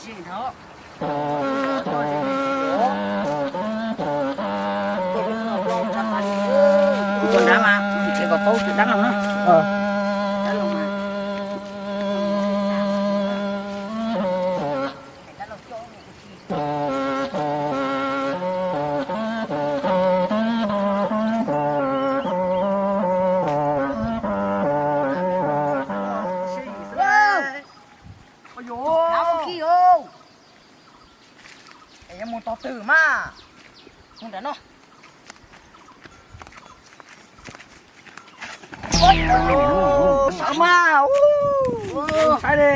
Ua nrad mas nrhiav kom tau tus dab laug na. Es yuav mus tog twg mas? Mus nram no. Sawv mas, saib li,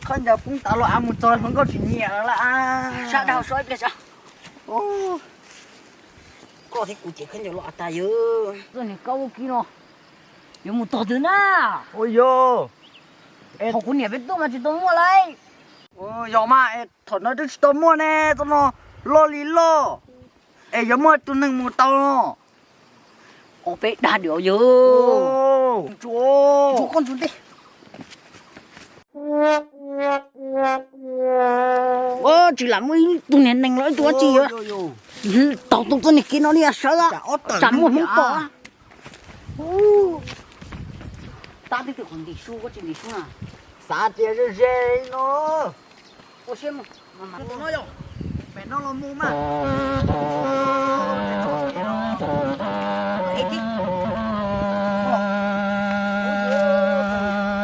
khaub ncaws poob tas los av mus txog hluas nkauj tsis nyiam lawm. Sab dhau so ib pliag sab. Koj thiab kuv ces khaub ncaws los av tas yawg. Koj niam kab ua kiv no, yuav mus tog twg na? Ua yog, thaum kuv niam peb tuaj mas tsis tau muaj lauj. Yog mas, thaum no twb tsis tau muaj ne, txoj no loj li loj, es yuav muaj tus neeg mus tau no. Ua peb dag diam yawg. Ntsuav koj ntsuav ntej. Tsis lam muaj ib tug niag neeg los ib tug dab tsi yuav tau tus txoj niag kev no li sawv, tsam muaj hmoob pom. Tab twb twb qhov ntim su koj tsis ntim su na. Xav tias ze ze no. Ua siab mus. Pem no los mus mas.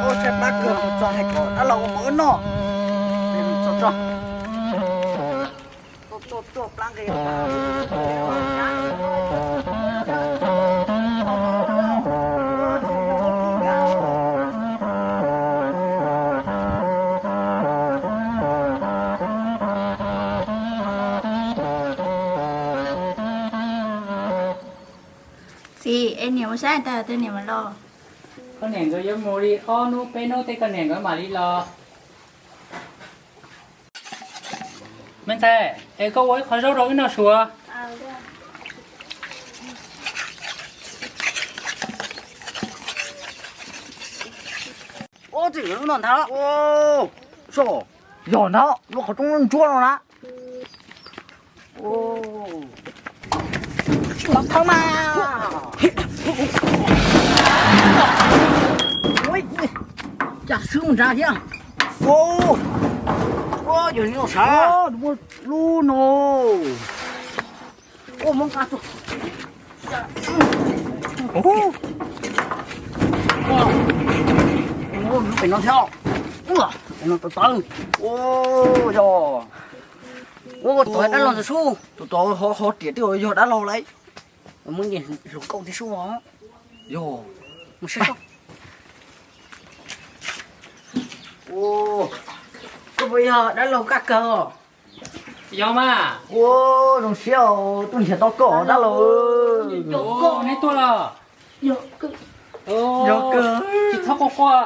Ua siab plab kawg mus txog hais kom dab laug ua mov wb noj. Tso tso. Tuaj tuaj plab nqi. Txiv, es niam ua saib tas twg niam mam los? Koj niam nkawd yuav mus li ob hnub peb hnub tej koj niam nkawd mam li los. Me ntxhais, es koj ua ib qho zaub rau wb noj suav. Ua txij lawv lub no ntag. Yog ntag, lub qhov rooj ntsuab no na. Tsis tau thawb mas. Cas swb mus nrad thiab. Yog li no sav. Lub no. Ua muab nqa tuaj. Pem no thiab. Pem no tawv tawv. Yog. Ua tus dab laug ntawd sub. Tus tod ho riam twb yog dab laug lauj. Muab nce hluas nkauj thiab sub os. Yog. Mus saib sub. Koj puas yog dab laug Kaj Kawg os? Yog mas. Ua zoo siab os, tuaj nrhiav tau koj dab laug. Neb tuaj los? Yog kawg. Tsis txhob quaj quaj.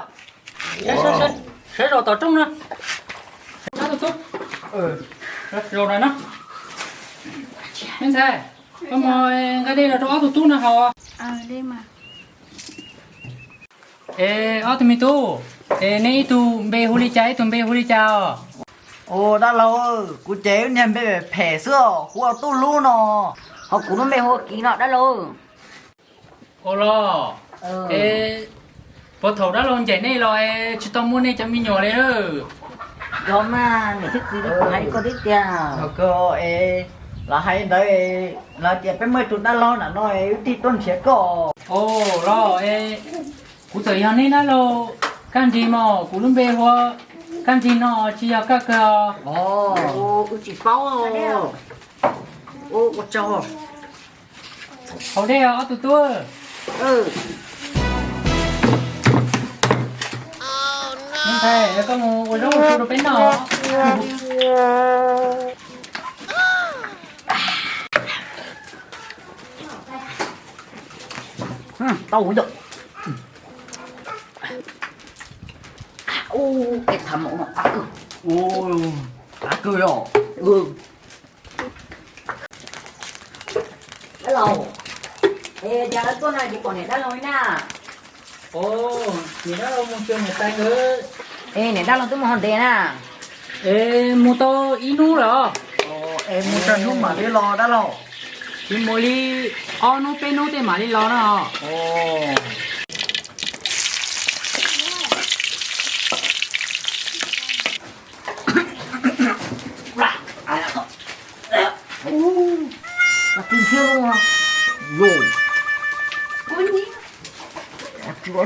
Sawv zaum tom rooj na. Ob tug tub. Zaum no no. Me ntxhais, koj mus nqa dej los rau ob tug tub no haus. Es ob tug me tub, es neb ib tug npe hu li cas ib tug npe hu li cas os? Ua dab laug, kuv ces wb niag npe phem xwb os, hu ua Tub Lub no, ho kuv lub npe hu ua Kiv no dab laug. Ua los, es puas thaum dab laug ncaim nej los es tsis tau muaj nej cov me nyuam li? Yog mas, niam thiab txiv, kuv hais koj thiab tiag. Kawg es, lawv hais ntawd, lawv tias peb muaj ib tug dab laug nram no es wb thiaj tuaj nrhiav koj. Ua los es, kuv txawm yog neb dab laug Kaj Nrig mas kuv lub npe hu ua Kaj Nrig no tsis yog Kaj Kawg os. Wb tsis paub. Ua tsaug. Haus dej os ob tug tub. Me ntxhais, koj mus ua zaub ua su rau peb noj. Tau yom. Ua, tej tham maum no qab kawg. Ua, qab kawg yom. Dab laug, es cas lawv tuaj no tsis pom niam dab laug li na? Niam dab laug mus xyuas niam tais nkawd. Es niam dab laug twb mus hov ntev na. Es mus tau ib hnub lawm. Es mus tsawg hnub mam li los dab laug? Tsis mus li ob hnub peb hnub tej mam li los no.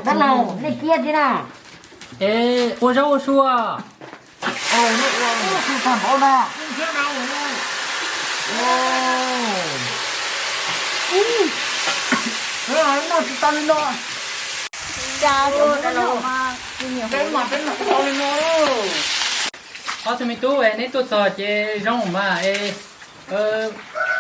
Dab laug, nej ciaj thiab na. Es ua zaub ua sua. Ua su tag npaum na. Noj tsis tau li no. Peb mas peb noj tsis tau li no. Ob tug me tub, neb tuaj txog ces zoo mas es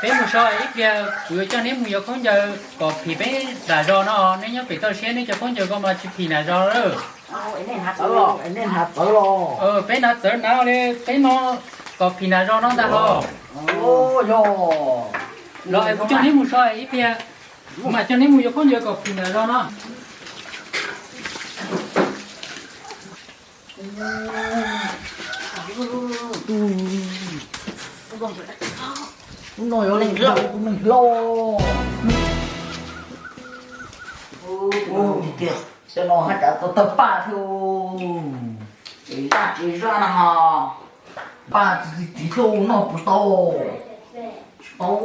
peb mus so ib pliag kuv yuav coj neb mus yuav khaub ncaws kom phim peb nram zos no. Neb nyob pem toj siab neb cov khaub ncaws ko mas tsis phim nram zos lawm. Nej hnav txawv los? Peb hnav txawv hnav li peb no kom phim nram zos no ntag los. Los es kuv coj neb mus so ib pliag, kuv mam coj neb mus yuav khaub ncaws kom phim nram zos no. Hnub no yuav neeg hlau, tus neeg hlau. Cov no haj tseem tau tawg paj thiab. Tsis zaj tsis zaj no ho. Paj txiv txiv tuaj noj puas tau? Tsis tau.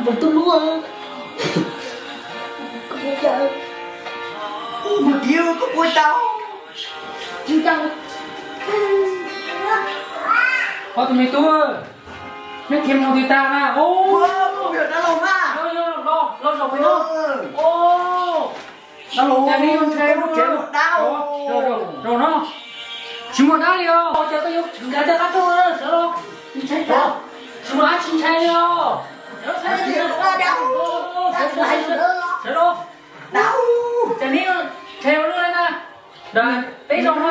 Mus tub lub. Mus kiv koj puas tau? Tsis tau. Ob tug me tub, neb khiav mus twg tag na? Los zaum pem no. Cas neb yuav ntshai luaj? Zaum no. Tsis muaj dab li os. Cas koj yuav nkag tej qab rooj sawv los? Tsis muaj dab tsi ntshai li os. Sawv los. Cas neb ntshai ua luaj li na. Peb zaum no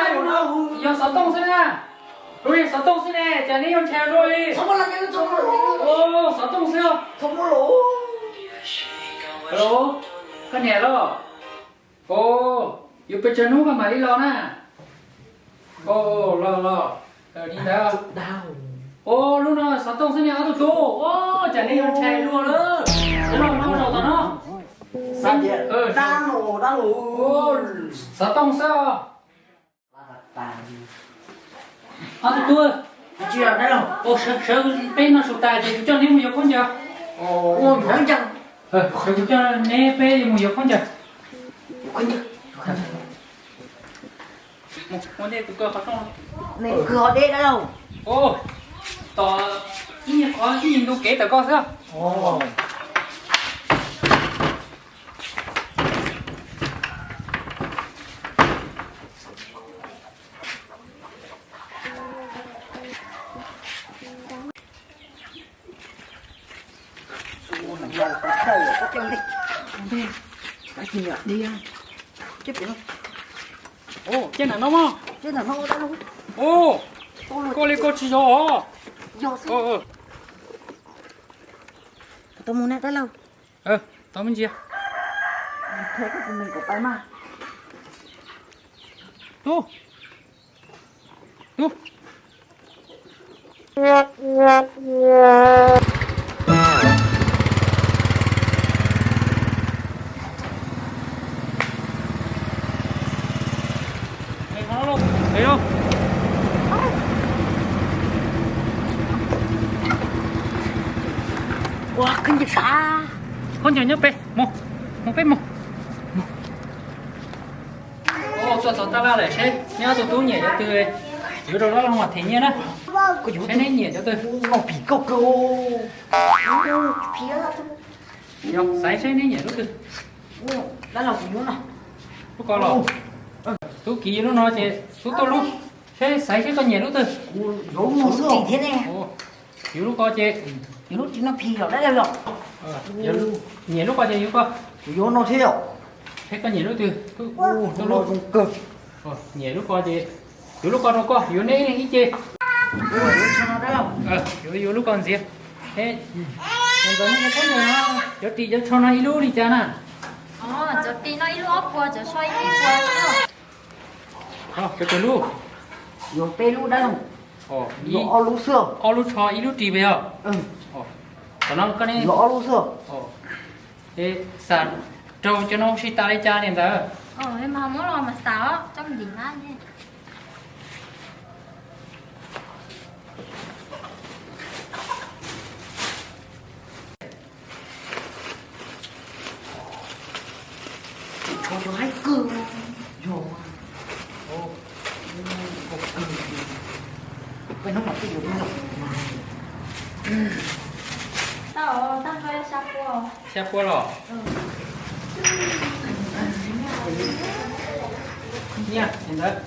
yog xov tooj xwb na. Lub yog xov tooj xwb ne, cas neb yuav ntshai ua luaj li? Xov tooj xwb. Koj niam los? Yuav pes tsawg hnub koj mam li los na? Los los li ntawd. Lub no xov tooj xwb ne ob tug tub. Cas neb yuav ntshai luaj lawm. Los no zaum tom no. Xov tooj xwb. Ob tug tub, sawv peb noj su tas ces kuv coj neb mus yuav khaub ncaws. Sawv kuv coj neb peb mus yuav khaub ncaws. Tom ib nyuag qhov ib nyuag ntu kev tawm koj xwb. Cia nram no mog. Koj li koj tsis yog os. Tau me ntsis. Tub, tub. Ua khaub ncaws sav. Khaub ncaws nyob pem, mus, mus peb mus. Tuaj txog tab laj lawm seb neb ob tug tub nyiam cov twg, yuav rau dab laug mas them nyiaj na. Seb neb nyiam cov twg. Xaiv seb neb nyiam lub twg. Lub ko los? Tub kiv lub no ces tub tuaj lub. Seb xaiv seb koj nyiam lub twg. Yuav lub ko ces, nyiam lub ko ces yuav koj. Seb koj nyiam lub twg. Tuaj lub. Nyiam lub ko ces yuav lub ko rau koj, yuav neb ib leeg ib ce. Yuav yuav lub ko ntxiv. Cov ris cov tsho no ib lub li cas na? Cov ris no ib lub ob puas, cov tsho ib lub puas. Cov lub, yuav peb lub dab laug. Yuav ob lub xwb. Ob lub tsho ib lub ris pes yog? Qhov no koj ne, yuav ob lub xwb. Xam raug cov no ua si tas li cas niam ntawd? Mas muab los mas xam os, coj ntim na. Tshuav cov haib kawg, yog, peb hnub mam twb yuav los. Xya pua los? Nyiaj ntawd.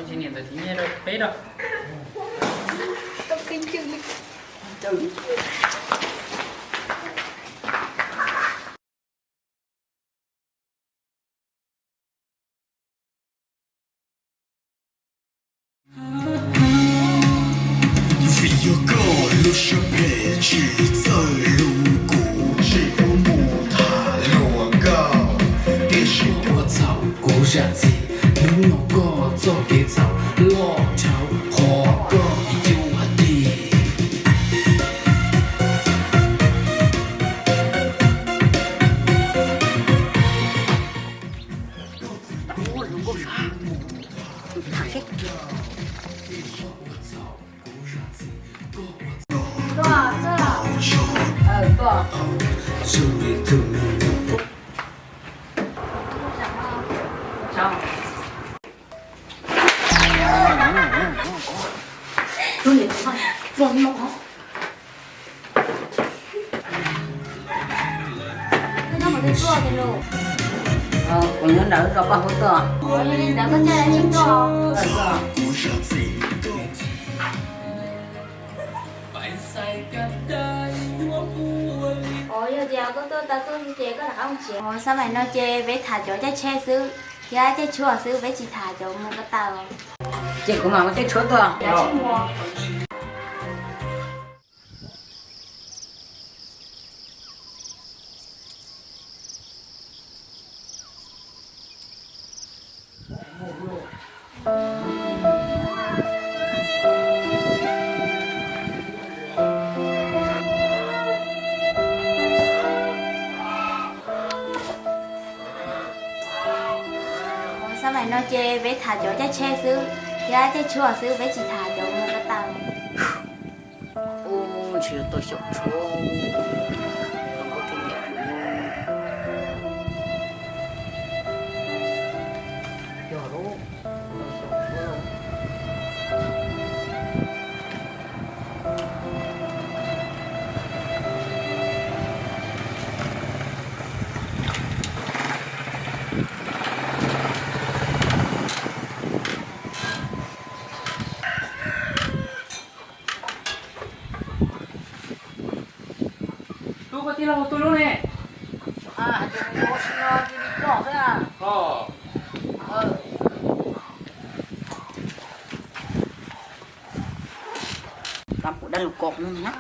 Tsis niam ntawd tsis nyiaj rau peb rau. Vim yog koj lub siab phem tsis txawj hlub kuv, tsis pub mus tham luag nkauj, tiam sis tuaj txhaum kuv zam txim. Hnub no koj txoj kev txhaum loj dhau qhov koj yuav tig. Kuv nyob ntawd rau koj hu tuaj. Ua li ntawd koj thiaj li tuaj. Ua, yog tias koj tuaj tau tuaj ces koj rov qab mus tsev. Ua, xab maim no ces peb tham cov caij tsheb xwb thiab caij tshuaj xwb, peb tsis tham cov mus ko taw. Ces kuv mam mus caij tshuaj tuaj. Xab maim no ces peb tham cov caij tsheb xwb thiab caij tshuaj xwb, peb tsis tham cov mus ko taw. Ub, ntshe yuav tau xyaum tshuaj. Yog lub, tau xyaum tshuaj. Tub, koj tij laug hu tub lub ne. Dab lug ko na.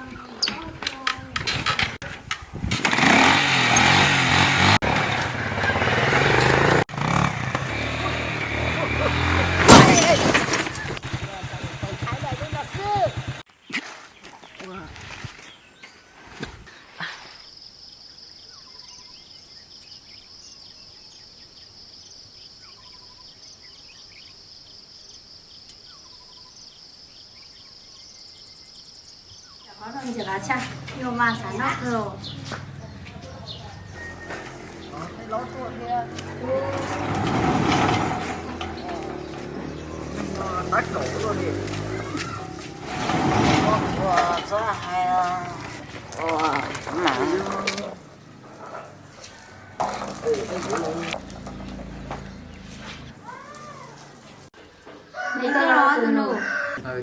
Ntxim qab tshaj, yuav mas xav noj kawg.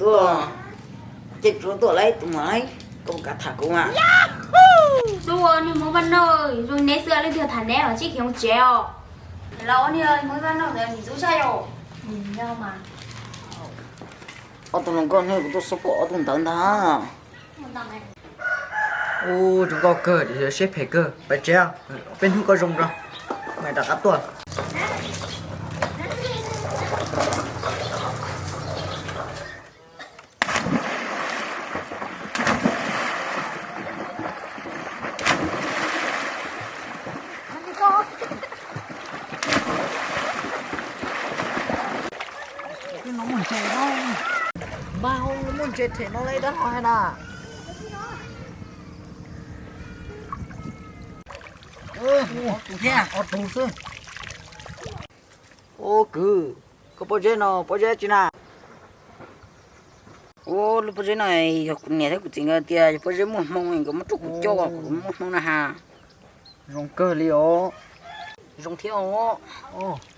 Tuaj, ces tsuav tuaj lawm tus muam, koj puas kam tham kuv mas? Xub ua niag Hmoob Vaj Noj, zoo neb xwb leej twg tham neb los tsis khiav tsev os. Los ua niag Hmoob Vaj Noj ntawd nim ntxub tshaj yom. Ob tug hluas nkauj hnub kuv tuaj xub pom ob tug ntawd ntag. Ub, zoo nkauj kawg, siab phem kawg, pais tsev, peb hnub koj zoo rau, mam rov qab tuaj. Twb no muaj ntses no. Npag hauv muaj ntses them no li dab no hais na. Ob tug thiab, ob tug xwb. Ub kwv, koj pob zeb no pob zeb tsi na? Ub, lub pob zeb no yog kuv niam thiab kuv txiv nkawd tias yog pob zeb muaj hmoo, nkawd muab rau kuv coj, kuv muaj hmoo na has. Zoo kawg li os. Zoo thiab os.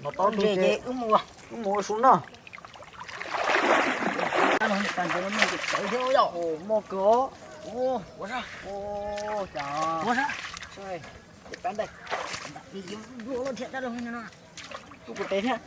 Los tau ntses ces wb mus ua su noj. Muaj kawg os. Ua sab. Ua sab. Ua sab. Rub kuv tes thiab.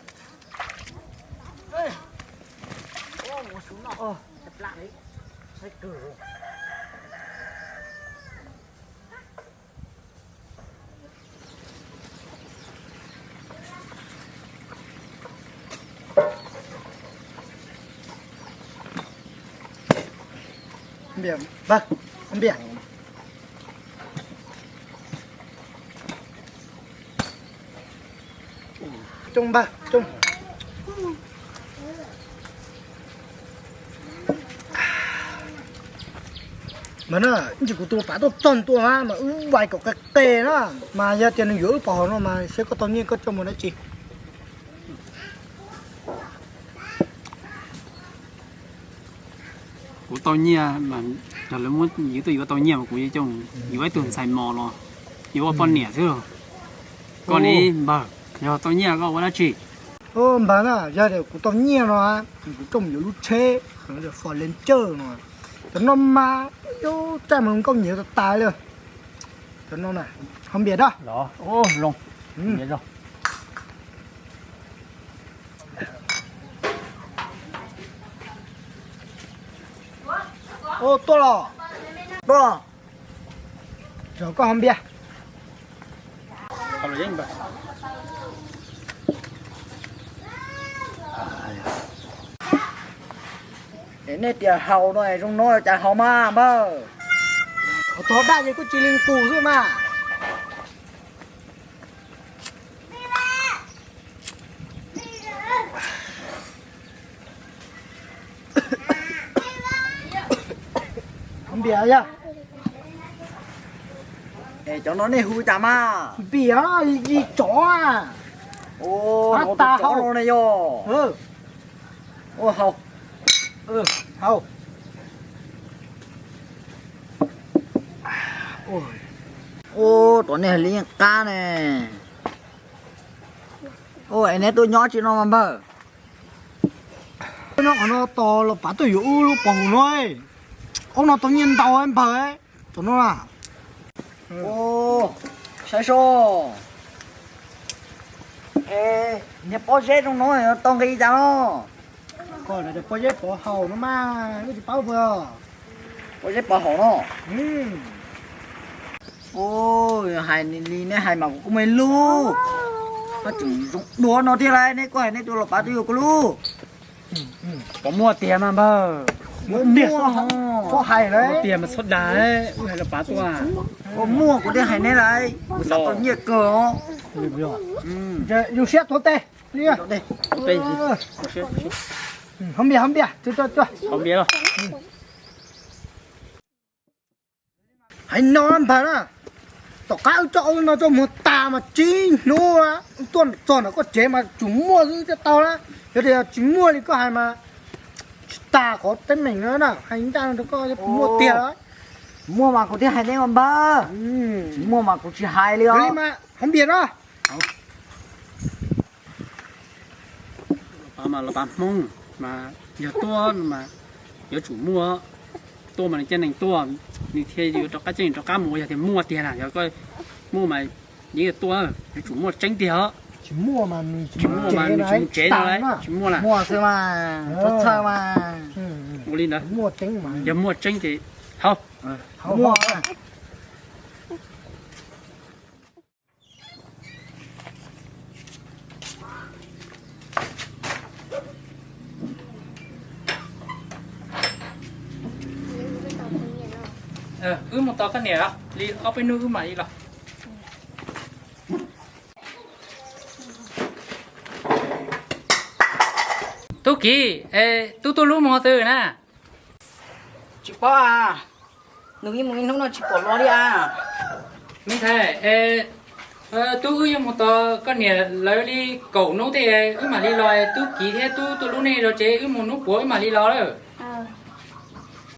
Npias, npawg, npias. Coob npawg, coob. Mas na, ib ntsis kuv tus pas tuaj txog ntua mas wb vais kom qe qe na, mas yog tias nws yuav wb pov haum no mas seb koj tau nyiaj koj coj mus dab tsi. Kuv tau nyiaj mas yog lawv muab yus tuaj yuav tau nyiaj mas kuv yuav coj mus yuav ib tug ntxhais mos los yuav ua poj niam xwb. Koj ne npawg, yog tau nyiaj koj ua dab tsi? Npawg na, yog tias kuv tau nyiaj no, kuv coj mus yuav lub tsheb Ford Ranger no, cov no mas yuav caij mus nkauj nyiam tas tas li. Cov no na, ho npias da. Tuaj los, tuaj los. Tso koj ho npias. Es nej tias haus no es zoo no cas haus mas npawg? Haus tog daj ces kuj tsis li nqus xwb mas. Npias yog. Es cov no nej hu cas mas? Npias li tsov. Ua tas hau no ne yog. Ua hau. Hau. Ua rov nej li yeej qab ne. Ua es neb tuaj nyob tsi no mas npawg? Nyob qhov no tos los pav tuaj yuav wb lub pov haum no. Ob no tau nyiaj ntau npawg. Cov no na. Saib seb. Niag pob zeb zoo no tau nqi cas no? Koj pob zeb pov haum no mas wb tsis paub puas. Pob zeb pov haum no. Hais li neb hais mas kuv kuj muaj ib lub. Koj tseem zoo dua no thiab lauj, neb koj hais neb tuaj los pav tuaj yuav kuv lub. Puas muaj tiag mas npawg? Muaj tiag, txhob hais lauj. Muaj tiag mas txhob dag, wb hais los pav tuaj. Puas muaj kuv thiaj hais neb lauj, kuv xav tau nyiaj kawg os. Zoo siab tuav tes. Hov npias, hov npias, tuaj, tuaj, tuaj. Hov npias los. Hais no npawg na, tom qab wb coj wb no coj mus tas mas tsib hnub tuaj txog ntawm koj tsev mas tsum muaj xwb thiaj tau na. Yog tias tsis muaj li koj hais mas tsis tas qhov teeb meem no na. Hais ncaj rau koj, muaj tiag. Muaj mas kuv thiaj hais neb mas npawg. Tsis muaj mas kuv tsis hais li os. Hov npias no. Los pav Hmoob mas yog tuaj mas yuav tsum muaj. Tuaj mas nws coj neeg tuaj, nws thiaj yuav rov qab coj nws rov qab mus, yog tias muaj tiag na, yog koj muaj mas yeej yuav tuaj, yuav tsum muaj tseeb tiag os. Tsis muaj mas nws tsis mus tsev no, tsis muaj na. Muaj xwb mas, txhob txhawj mas. Ua li ntawd, yog muaj tseeb ces hau. Muaj. Wb mus tos koj niam li ob peb hnub wb mam li los. Tub Kiv, tub tuaj lub mus qhov twg na? Tsis paub a, nws yeej mus ib hnub no tsis pom los li a. Me ntxhais, tub wb yuav mus tos koj niam lawv li kaum hnub tej wb mam li los, tub Kiv thiab tub tuaj lub nej zov tsev, wb mus hnub puav wb mam li los lawm.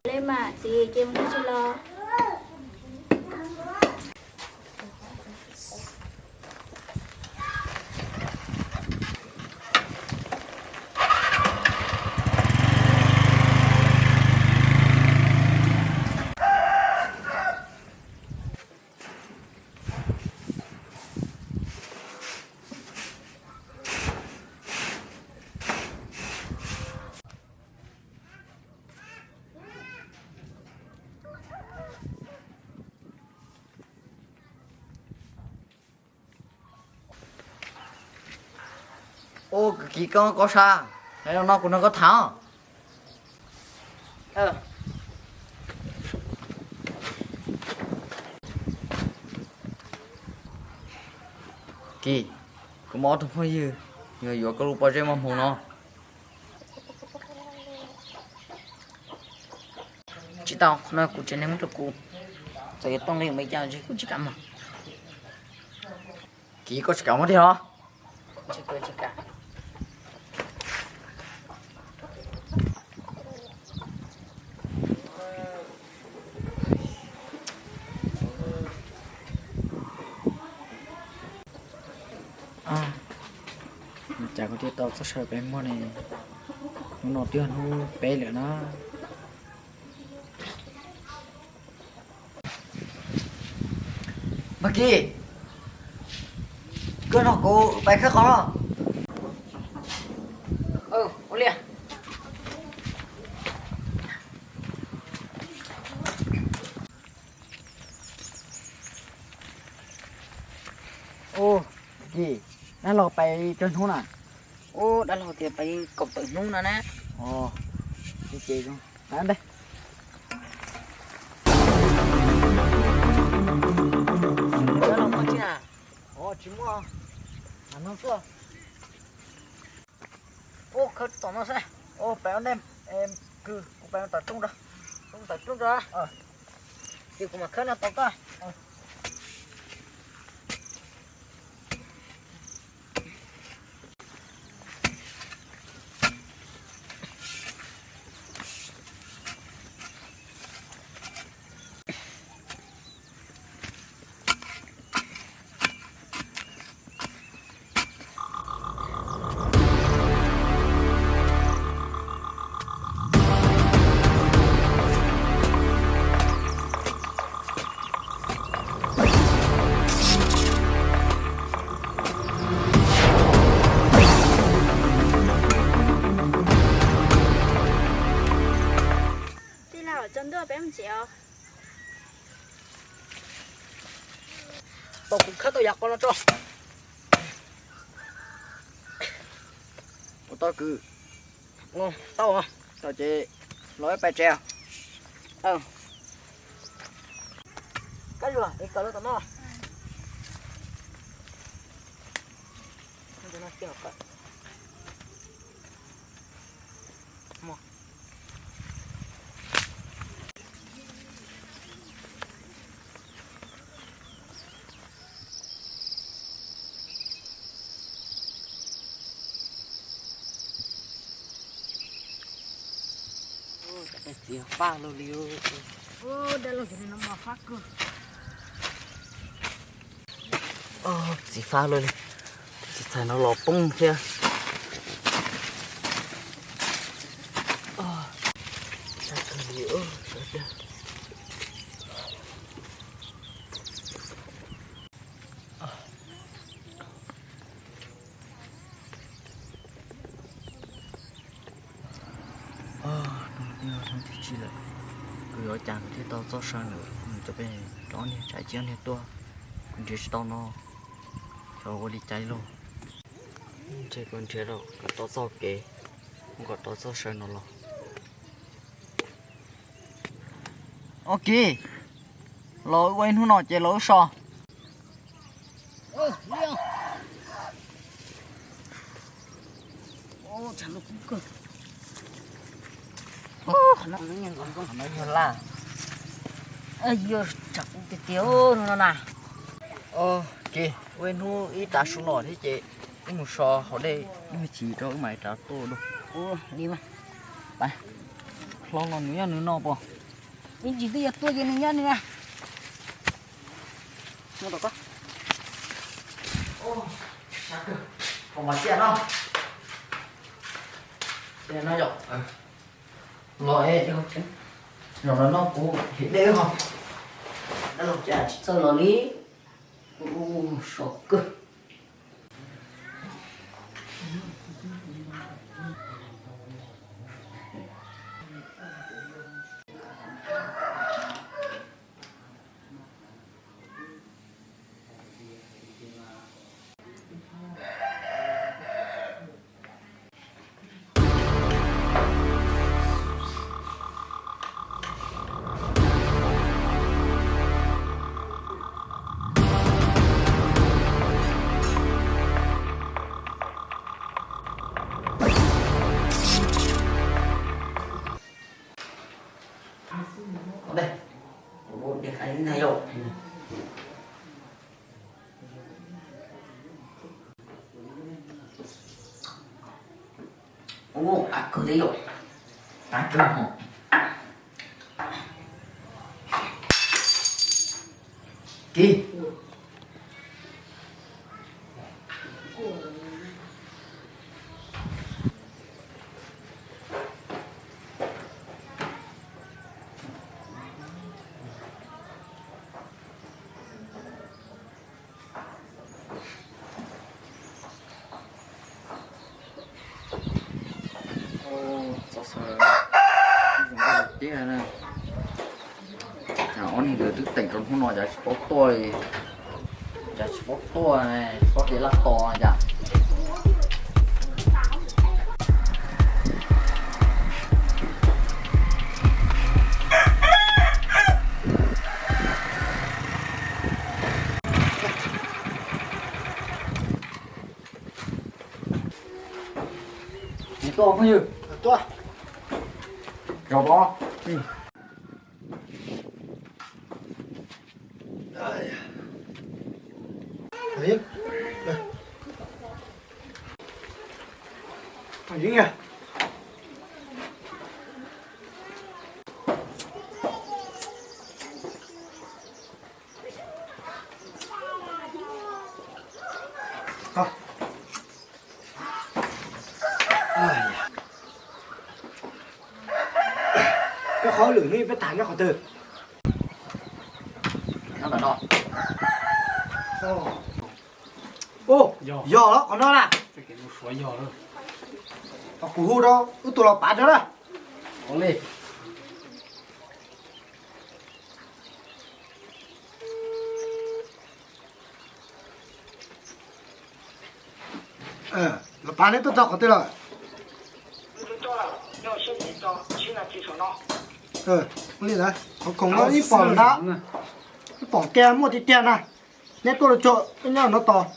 Li mas txiv ces mus tsis los. Ua kwv Kiv, koj, koj sab, no kuv nrog koj tham. Kiv, kuv muaj ob tug phooj ywg yuav yuav koj lub pob zeb maj hmoov no. Tsis tau, qhov no kuv tsev neeg muab rau kuv, txawm yuav tooj li mus li cas kuv tsis kam mus. Kiv, koj tsis kam mus tiag los? Cas kuv thiaj tau txoj saw peb muag ne, hnub no twb yog hnub peb lawm na. Npawg Kiv, koj nrog kuv pais khawb qos. Ua li. Ua, Kiv, dab laug pais tsawg hnub na? Ua, dab laug tias pais kaum tawm hnub no na. Ua, ces ntag. Dab laug muaj tsi na? Ua, tsis muaj. Ua, no xwb. Ua, khawb tom no xwb. Ua, pais ua ntej, kwv, kuv pais mus tom rooj rau. Kuv mus tom rooj rau. Ces kuv mam khawb no tos koj. Tij laug, tsaus ntuj peb mus tsev os. Tau, kuv khawb tau yav qos no tso. Ua, tau kwv. Tau ces los wb pais tsev. Kab zuag es kawm lawv tom no. Txiv faj luaj li. Dab laug no mas fab kawg. Txiv fab luaj li. Txiv txhais no los poob thiab. Li, sawv tiag. Hnub tim tsib lawm, kuv yuav ua cas kuv thiaj tau txoj saw ntawm cov peb rov niag tsam cia niag tuaj, kuv nrhiav tsis tau no, xyov ua li cas lauj. Ntshe kuv nrhiav rau kom tau txoj kev, mus kom tau txoj saw no los. Ok, los ua ib hnub no ces los wb so. Qhov no yog laj, yog tsam kuv tiag tiag hnub no na. Ok, ua ib hnub ib tav su no thiab ces wb mus so haus dej ib me ntsis rau wb mam li rov tuaj dua. Li, hlob no nws nyob nws no pom, ib ntsis twb yuav tuaj ces nws nyob nws. Mas tiaj no, tiaj no yom, los, yog no no kuv him dej ho, tsis txawj los li, so kawg. Ua, qab kawg thiab yom. Qab kawg hos. Kiv. Txoj saw zoo nkauj tiag na. Ob niag ntawd twb teem rau hnub no cas tsis paub tuaj li, cas tsis paub tuaj, tsis paub tias laj tos cas. Tuaj phooj ywg. Tuaj. Zov pov. Peb qhov lwm no peb tas nyob qhov twg? Yog los qhov no na. Kuv hu rau wb tus los pav rau na. Los pav, neb tuaj txog qhov twg lawm? Li ntawd, qhov khoom no ib pom ntag, ib pom kiag muaj tiag tiag na. Neb tuaj los tso, nyob no tos.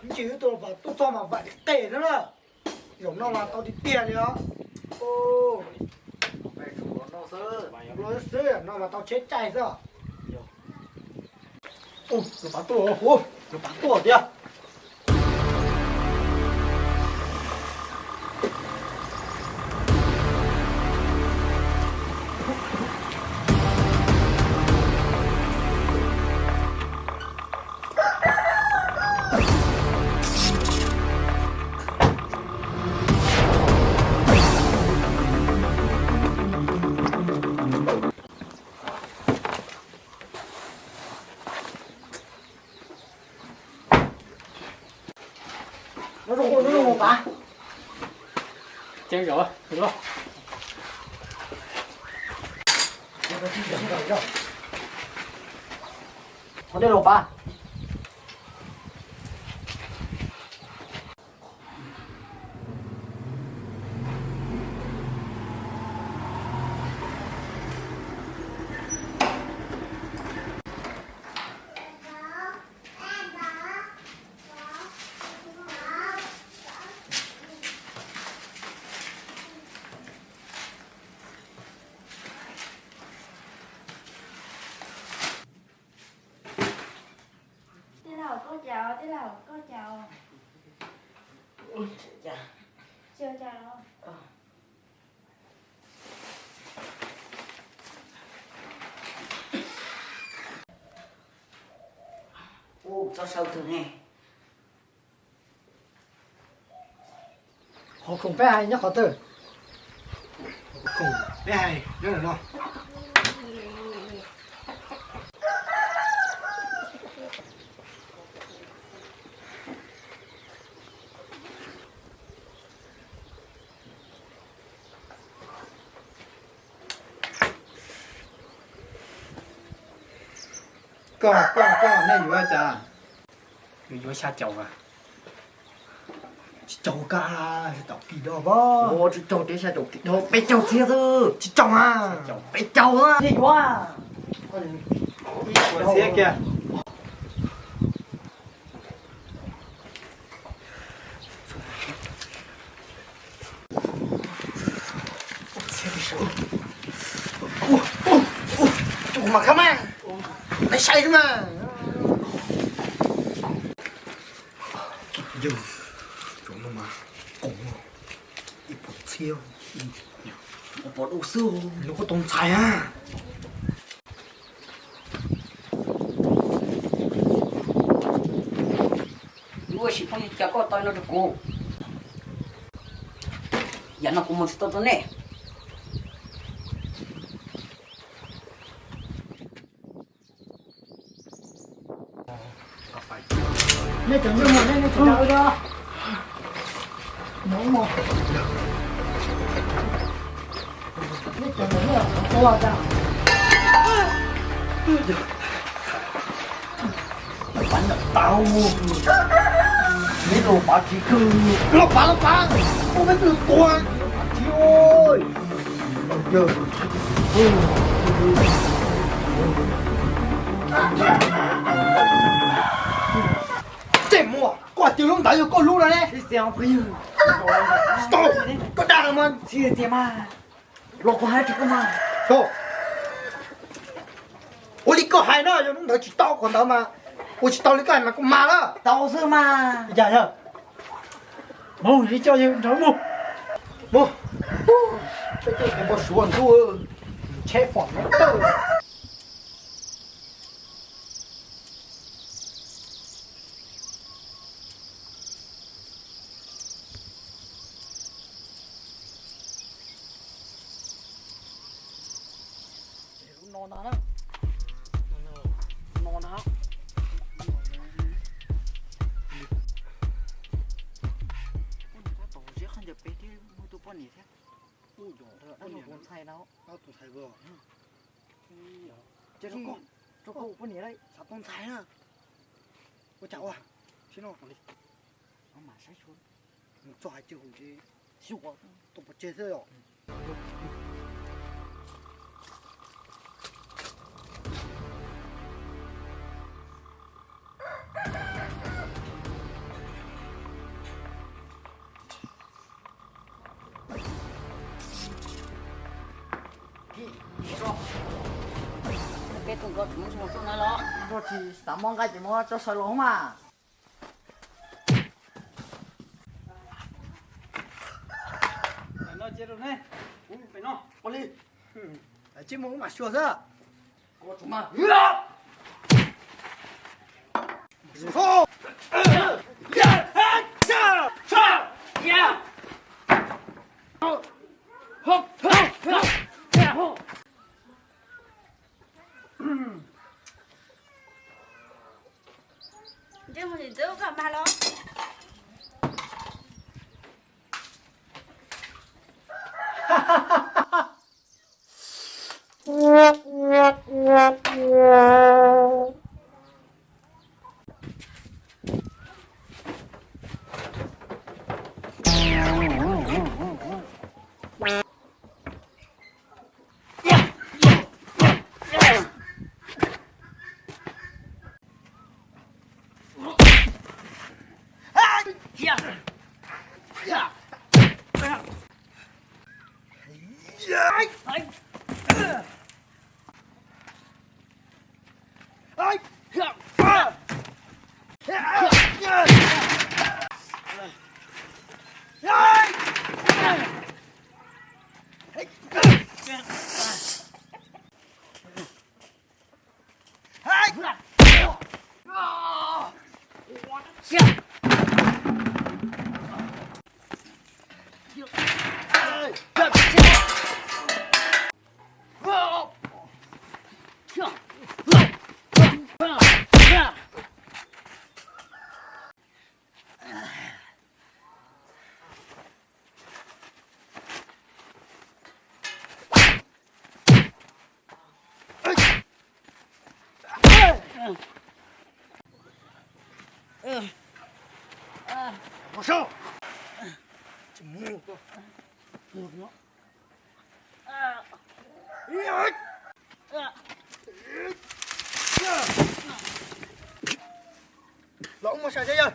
Ntsis tuaj txog mas vam qes na. Zaum no mas tau tiag tiag li os. Los xwb no mas tau tsheb caij xwb. Lawv pav tuaj, lawv pav tuaj tiag. Qhov dej los pab. Tij laug, koj cas, tij laug, koj cas? Tsis ua cas. Ua txoj saw twg ne? Qhov khoom peb hais nyob qhov twg? Khoom peb hais nyob ntawm no. Koj, koj, koj, nej yuav cas? Yuav, yuav xya caum as. Tsis caum, kab xya caum kis do pab. Ua tsis caum, tib xya caum kis do peb caug txhiab xwb. Tsis caum a. Peb caug a, nej yuav. Txhiab kiag. Tus mas khab mas, peb saib xwb mas. Yog cov no mas koom ib puas txhiab, ib puas dua xwb, nws kuj tau ntxhais a. Ua si phooj ywg, cas koj tau no rau kuv? Yam no kuv mus tsis tau rau nej. Nej cov ntsej muag nej, nej tsis nrog wb, mus mus. Nej cov ntsej muag tua cas? Pab nram tau, neb los pab tsis khw, los pab los pab, ua peb twb tua, pab tsis ua. Tej muam, koj hais tias lub ntawd yog koj lub no ne? Koj dag mas. Los kuv hais rau koj mas. Ua li koj hais no, yog lub ntawd tsis tau qhov ntawd mas, ua tsis tau li koj hais mas kuv mas lawm. Tau xwb mas. Yog yog. Mus, ib co yawg nrog mus. Mus. Peb coj cov npau suav ntuj, tsheb fom neb tawg. Lub no ntag na. No ntag. Poj niam tab tom ziab qhov ncauj pem thiab muaj tus poj niam thiab. Tus ntxhais na. Tus ntxhais. Ces rau koj, rau koj ua poj niam lawm, xav tau ntxhais na. Ua cas ua, tsis no li. Mam saib xyuas. Mus txog hais cia hauv tsev, xyuas tau pov tseg xwb os. Peb tus nrog tsis muaj tsis mus tuaj na los. Nrog tsis xav muab nqaij ces muab tso sawv los mas. Ua li, tsis mus mam xyuas xwb. Ntsej muag ntxim ntxub koj mas los. Los ua mos sam yog.